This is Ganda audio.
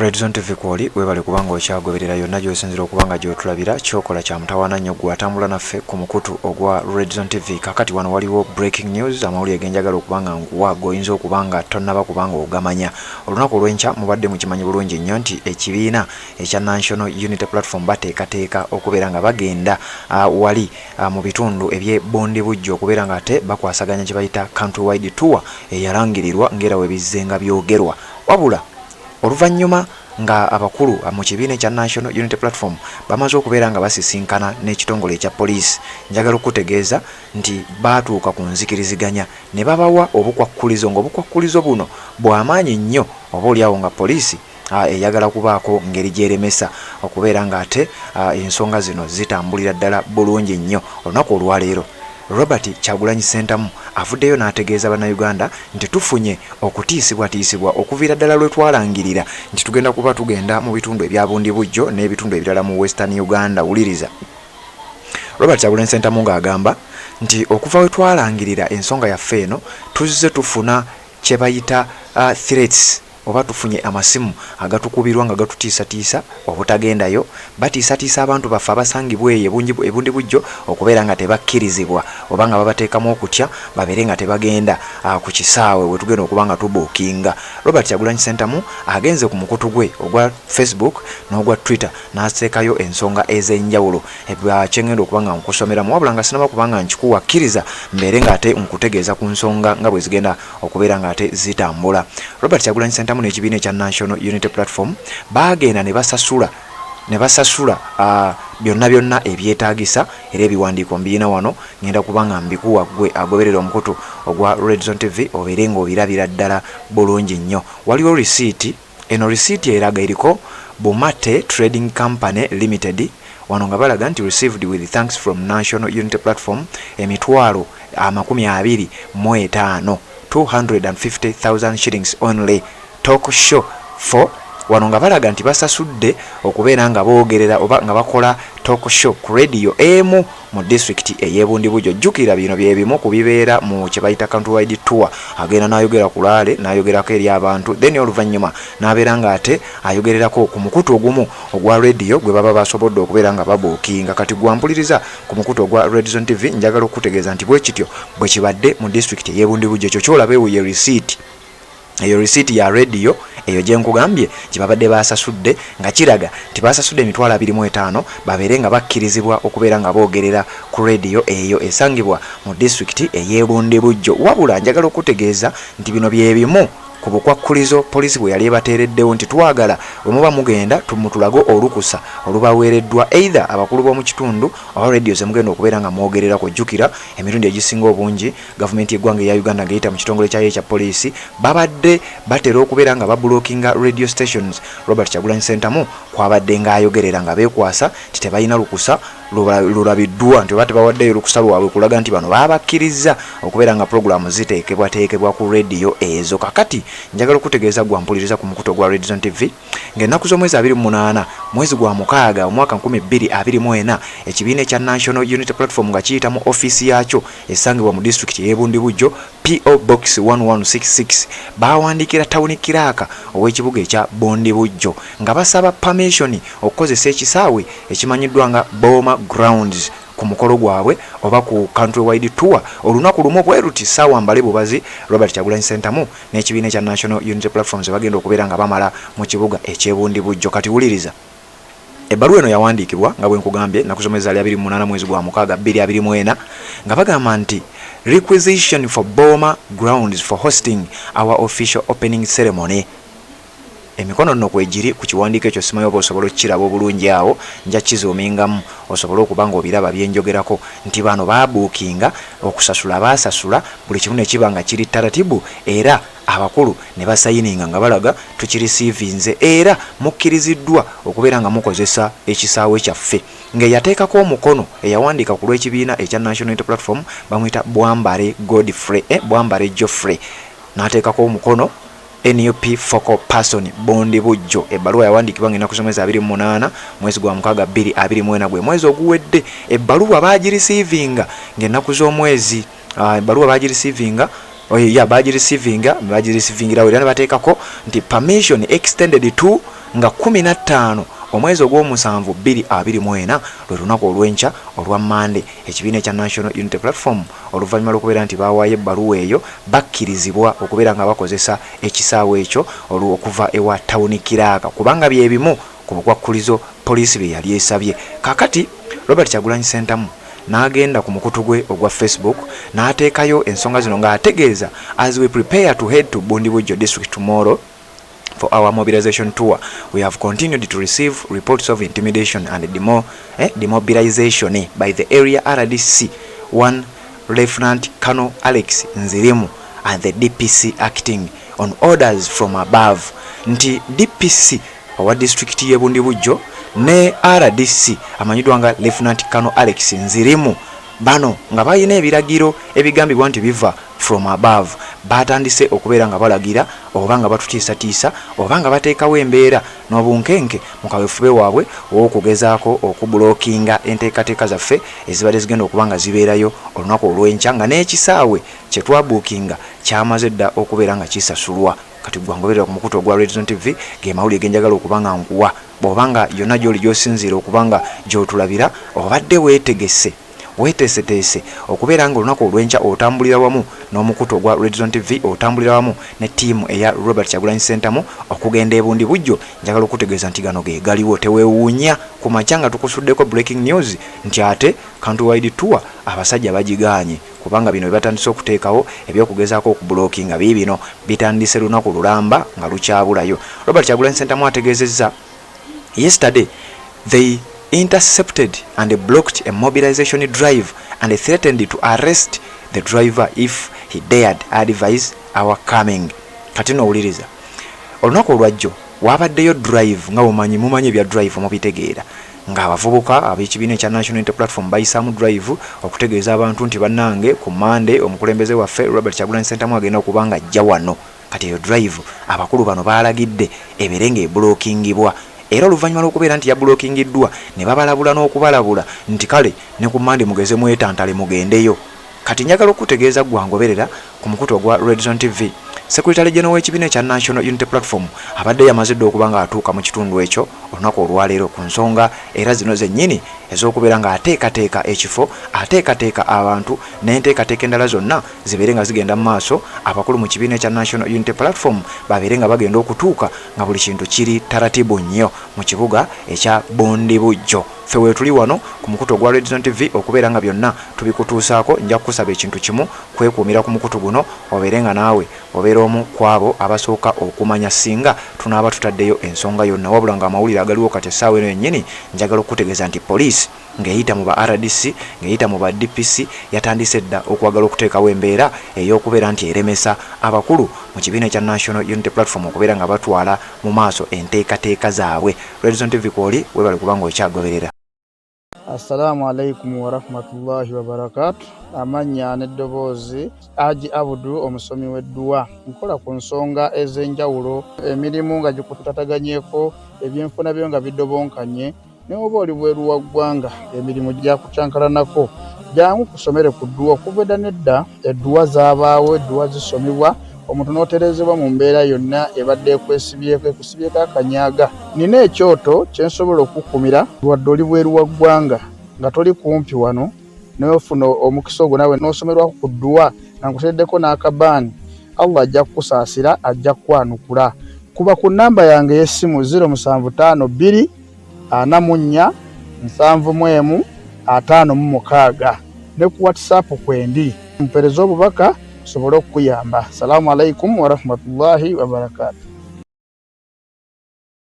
Redzone TV kwoli, webale kubanga okyagoberera yonna gy'osinzira okuba nga gy'otulabira. Kyokola kya mutawaana nnyo gwe atambula naffe ku mukutu ogwa Redzone TV. Kakati wano waliwo breaking news, amawulire genjagala okuba nga nkuwa g'oyinza okuba nga tonnaba kuba nga ogamanya. Olunaku olw'enkya mubadde mukimanyi bulungi nnyo nti ekibiina ekya National Unity Platform bateekateeka okubeera nga bagenda wali mu bitundu eby'e Bundibugyo okubeera nga ate bakwasaganya kye bayita countrywide tour eyalangirirwa ng'era we bizzenga byogerwa. Wabula oluvannyuma nga abakulu mu kibiina ekya National Unity Platform bamaze okubeera nga basisinkana n'ekitongole ekya poliisi, njagala okukutegeeza nti baatuuka ku nzikiriziganya ne babawa obukwakkulizo ng'obukwakkulizo buno bw'amaanyi nnyo oba olyawo nga poliisi eyagala kubaako ngeri gy'eremesa okubeera ng'ate ensonga zino zitambulira ddala bulungi nnyo. Olunaku olwaleero Robert Kyagulanyi Ssentamu avuddeyo n'ategeeza Bannayuganda nti tufunye okutiisibwatiisibwa okuviira ddala lwe twalangirira nti tugenda kuba tugenda mu bitundu ebya Bundibugyo n'ebitundu ebirala mu Western Uganda. Wuliriza Robert Kyagulanyi Ssentamu ng'agamba nti okuva we twalangirira ensonga yaffe eno tuzze tufuna kye bayita threats oba tufunye amasimu agatukubirwa nga gatutiisatiisa obutagendayo. Batiisatiisa abantu baffe abasangibwa eyo e Bundibugyo okubeera nga tebakkirizibwa oba nga babateekamu okutya babeere nga tebagenda ku kisaawe we tugenda okuba nga tubuukinga. Robert Kyagulanyi Ssentamu agenze ku mukutu gwe ogwa Facebook n'ogwa Twitter n'ateekayo ensonga ez'enjawulo kye ngenda okuba nga nkusomeramu, wabula nga sinaba kuba nga nkikuwa, kkiriza mbeere ng'ate nkutegeeza ku nsonga nga bwe zigenda okubeera ng'ate zitambula. Robert Kyagulanyi Ssentamu n'ekibiina ekya National Unity Platform baagenda ne basasula byonna byonna ebyetaagisa, era ebiwandiiko mbirina wano, ngenda kuba nga mbikuwa ggwe agoberera omukutu ogwa Redzone TV obeere ng'obirabira ddala bulungi nnyo. Waliwo risiiti eno, risiiti eraga eriko Bumate Trading Company Limited, wano nga balaga nti "Received with thanks from National Unity Platform", 25,000, 250,000 shillings only, talk show for, wano nga balaga nti basasudde okubeera nga boogerera oba nga bakola talk show ku radio emu mu disitulikiti ey'e Bundibugyo. Jjukira bino bye bimu ku bibeera mu kye bayita countrywide tour. Agenda n'ayogera ku rally, n'ayogerako eri abantu, then oluvannyuma n'abeera ng'ate ayogererako ku mukutu ogumu ogwa radio gwe baba basobodde okubeera nga babuukinga. Kati gwampuliriza ku mukutu ogwa Redzone TV, njagala okukutegeeza nti bwe kityo bwe kibadde mu disitulikiti ey'e Bundibugyo. Ekyo kyolaba ewo ye receipt, eyo receipt ya radio eyo gye nkugambye gye babadde basasudde, nga kiraga nti basasudde 25,000 babeere nga bakkirizibwa okubeera nga boogerera ku radio eyo esangibwa mu disitulikiti ey'e Bundibugyo. Wabula njagala okutegeeza nti bino bye bimu ku bukwakkulizo poliisi bwe yali ebateereddewo nti twagala bwe muba mugenda mutulage olukusa olubaweereddwa either abakulu b'omu kitundu oba radio ze mugenda okubeera nga mwogererako. Jjukira emirundi egisinga obungi gavumenti y'eggwanga eya Uganda ng'eyita mu kitongole kyayo ekya poliisi babadde batera okubeera nga bablockinga radio stations Robert Kyagulanyi Ssentamu kwabadde ng'ayogerera, nga beekwasa nti tebalina lukusa lulabiddwa nti oba tebawaddeyo lukusa lwabwe kulaga nti bano baabakkirizza okubeera nga pulogulaamu ziteekebwateekebwa ku rediyo ezo. Kakati njagala okutegeeza gwa mpuliriza ku mukutu ogwa Redzone TV ng'ennaku z'omwezi 28 mwezi gwa mukaaga omwaka 2024, ekibiina ekya National Unity Platform nga kiyita mu ofiisi yaakyo esangibwa mu disitulikiti ey'e Bundibugyo, P.O Box 1166, baawandiikira town clerk ow'ekibuga ekya Bundibugyo nga basaba permission okukozesa ekisaawe ekimanyiddwa nga Boma Grounds ku mukolo gwabwe oba ku countrywide tour olunaku lumu bwe luti, ssaawa mbale bubazi, Robert Kyagulanyi Ssentamu n'ekibiina ekya National Unity Platforms bagenda okubeera nga bamala mu kibuga eky'e Bundibugyo. Kati wuliriza ebbaluwa eno, yawandiikibwa nga bwe nkugambye ennaku z'omwezi zaali 28 mwezi gwa mukaaga 2024, nga bagamba nti "Requisition for Boma Grounds for hosting our official opening ceremony". Emikono nno kwegiri ku kiwandiiko ekyo, simanyi oba osobola okukiraba obulungi awo, nja kizoomingamu osobole okuba ng'obiraba byenjogerako, nti bano baabuukinga, okusasula baasasula, buli kimu ne kiba nga kiri taratibu, era abakulu ne basayininga nga balaga tukirisiivinze era mukkiriziddwa okubeera nga mukozesa ekisaawe kyaffe. Ng'eyateekako omukono, eyawandiika ku lw'ekibiina ekya National Unity Platform, bamuyita Bwambare Godfrey, Bwambare Geoffrey, n'ateekako omukono NUP focal person Bundibugyo. Ebbaluwa yawandiikibwa ng'ennaku z'omwezi 28 mwezi gwa mukaaga 2024, gwe mwezi oguwedde. Ebbaluwa baagirisiivinga ng'ennaku z'omwezi ebbaluwa baagirisiivinga, oh, ya, bagirisiivinga, bagirisiivingirawo era ne bateekako nti "Permission extended to nga 15 omwezi ogw'omusanvu 2024, lwe lunaku olw'enkya olwa Mmande, ekibiina ekya National Unity Platform oluvannyuma lw'okubeera nti baawaayo ebbaluwa eyo bakkirizibwa okubeera nga bakozesa ekisaawe ekyo okuva ewa Tawuni Kiraaka kubanga bye bimu ku bukwakkulizo poliisi bye yali esabye. Kaakati Robert Kyagulanyi Ssentamu n'agenda ku mukutu gwe ogwa Facebook n'ateekayo ensonga zino ng'ategeeza, As we prepare to head to Bundibugyo district tomorrow for our mobilization tour, we have continued to receive reports of intimidation and demobilization by the area RDC 1 Lieutenant Colonel Alex Nzirimu and the DPC acting on orders from above. Nti DPC owa disitulikiti y'e Bundibugyo ne RDC amanyiddwa nga Lieutenant Colonel Alex Nzirimu, bano nga balina ebiragiro ebigambibwa nti biva from above, batandise okubeera nga balagira oba nga batutiisatiisa oba nga bateekawo embeera n'obunkenke mu kaweefube waabwe ow'okugezaako okubulookinga enteekateeka zaffe ezibadde zigenda okuba nga zibeerayo olunaku olw'enkya, nga n'ekisaawe kye twabuukinga kyamaze dda okubeera nga kisasulwa. Kati ggwe angoberera ku mukutu ogwa Red Zone TV, ge mawulire ge njagala okuba nga nkuwa. Bw'oba nga yonna gy'oli gy'osinziira okuba nga gy'otulabira obadde weetegese, weeteeseteese okubeera nga olunaku olw'enkya otambulira wamu n'omukutu ogwa Red Zone TV, otambulira wamu ne ttiimu eya Robert Kyagulanyi Ssentamu okugenda e Bundibugyo, njagala okukutegeeza nti gano ge galiwo. Teweewuunya ku makya nga tukusuddeko breaking news nti ate Countrywide Tour abasajja bagigaanye, kubanga bino bye batandise okuteekawo eby'okugezaako okubulookinga biibino bitandise lunaku lulamba nga lukyabulayo. Robert Kyagulanyi Ssentamu ategeezezza, Yesterday they intercepted and blocked a mobilization drive and threatened to arrest the driver if he dared advise our coming. Kati no owuliriza, olunaku olwajjo waabaddeyo drive, nga mumanyi mumanyi ebya drive mubitegeera, ng'abavubuka ab'ekibiina ekya National Unity Platform bayisaamu drive okutegeeza abantu nti bannange ku Monday omukulembeze waffe Robert Kyagulanyi Ssentamu agenda okuba nga ajja wano. Kati eyo drive abakulu bano baalagidde ebeere ng'ebulokingibwa, era oluvannyuma lw'okubeera nti yabulokingiddwa ne babalabula n'okubalabula nti kale ne ku Monday mugeze mwetantale mugendeyo. Kati njagala okukutegeeza ggwe angoberera ku mukutu ogwa Red Zone TV, Secretary General w'ekibiina ekya National Unity Platform abadde yamaze dda okuba ng'atuuka mu kitundu ekyo olunaku olwaleero ku nsonga era zino zennyini ez'okubeera ng'ateekateeka ekifo, ateekateeka abantu n'enteekateeka endala zonna zibeere nga zigenda mu maaso, abakulu mu kibiina ekya National Unity Platform babeere nga bagenda okutuuka nga buli kintu kiri taratibu nnyo mu kibuga ekya Bundibugyo. Ffe weetuli wano ku mukutu ogwa Red Zone TV okubeera nga byonna tubikutuusaako. Nja kukusaba ekintu kimu, kwekuumira ku mukutu guno obeere nga naawe obeera omu ku abo abasooka okumanya singa tunaaba tutaddeyo ensonga yonna. Wabula ng'amawulire agaliwo kati essaawa eno yennyini, njagala okukutegeeza nti poliisi ng'eyita mu ba rdc, ng'eyita mu ba DPC yatandise dda okwagala okuteekawo embeera ey'okubeera nti eremesa abakulu mu kibiina ekya National Unity Platform okubeera nga batwala mu maaso enteekateeka zaabwe. Red Zone TV kwoli, webale kubanga okyagoberera. Assalaamu alaikum warahmatullahi wabarakatu. Amannya n'eddoboozi Haji Abudu, omusomi w'edduwa. Nkola ku nsonga ez'enjawulo, emirimu nga gikutataganyeko, ebyenfuna byo nga bidobonkanye, ne oba oli bweru wa ggwanga emirimu gyakucankalanako, jangu kusomere ku dduwa. Okuva edda n'edda edduwa zaabaawo, edduwa zisomebwa omuntu n'otereezebwa mu mbeera yonna ebadde ekwesibyeko, ekusibyeko akanyaga. Nina ekyoto kye nsobola okukukumira wadde oli bweru wa ggwanga nga toli kumpi wano, n'ofuna omukisa ogwo naawe n'osomerwako ku dduwa nga nkuteereddeko n'akabaani. Allah ajja kukusaasira, ajja kukwanukula. Kuba ku nnamba yange ey'essimu 0752 44 71 56 ne ku WhatsApp kwendi, mpeereza obubaka nsobole okukuyamba. Salaamu alaikum warahmatullahi wabarakatuh.